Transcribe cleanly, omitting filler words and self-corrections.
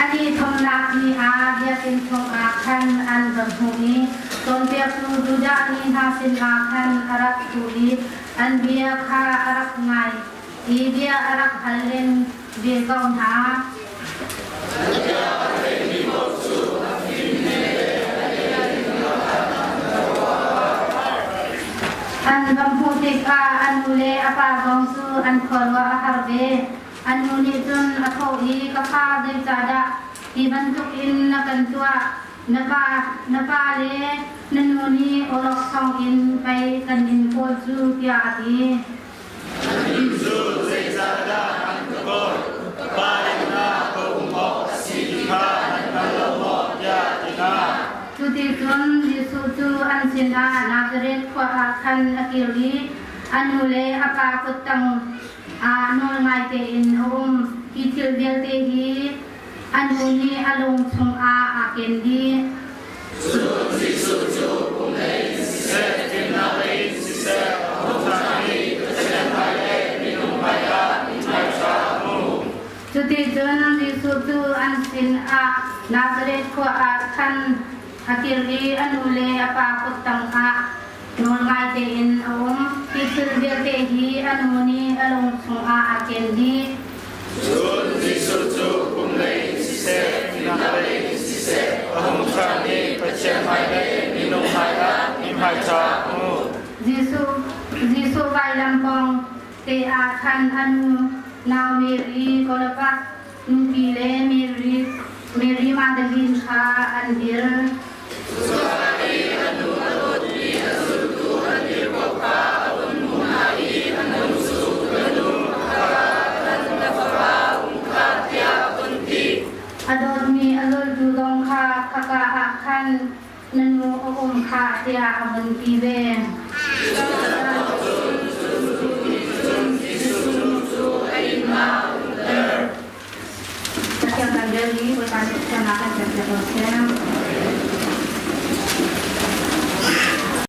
An i thumnak ni ah biakinn chungah khan an va hmuh i cawnpiaktu Judah mi hna sinah khan a rak ṭhu i an bia kha a rak ngai i bia a rak hal len ve ko hna. An va hmuh tikah a nu le a pa zong cu an khuaruah a har ve. An nu nih cun a thawh i, Ka fa, zeicahdah hi bantukin na kan tuah? Na pa, na pa le na nu nih awlokchong in pei kan in kawl cu, tiah a ti. Annih cu zeicahdah an ka kawl? Ka Pa inn ah ka um awk a si ti kha nan hngal lo maw? tiah a ti hna. Cuticun Jesuh cu an sinah Nazareth khua ah khan a kir i a nu le a pa kuttang ah nawl ngai tein a um. Hi thil vialte hi a nu nih a lung chungah aa ken dih. Cun Jesuh cu kum lei in siseh, fimnak lei in siseh, a hung i Pathian hmai le minung hmaiah mithmai ṭha a hmu. Cuticun Jesuh cu an sinah Nazareth khua ah khan a kir i a nu le a pa kut tangah nawl ngai tein a um. Hi thil vialte hi a nu nih a lung chungah aa ken dih. Cun Jesuh cu kum lei in siseh, fimnak lei in siseh, a hung ṭhang i Pathian hmai le minung hmaiah mithmai ṭha a hmu. Jesuh Jesuh vailam kong te ah khan a nu nau Mary Kolopas nupi le Mary Mary Magdalene kha an dir. Cucaah a nu a dawtmi a zultu an dir ko kha a vun hmuh hna i a nu cu, Ka nu, khaka khan na fapa um kha, tiah a vun ti. A dawtmi a zultu zong kha khaka ah khan na nu a um khah tiah a vun ti ve. Cucaah cun zultu nih cun Jesuh nu cu a inn ah a umter. Pathian kan rel i Bawipa nih thiannak kan pek ko seh.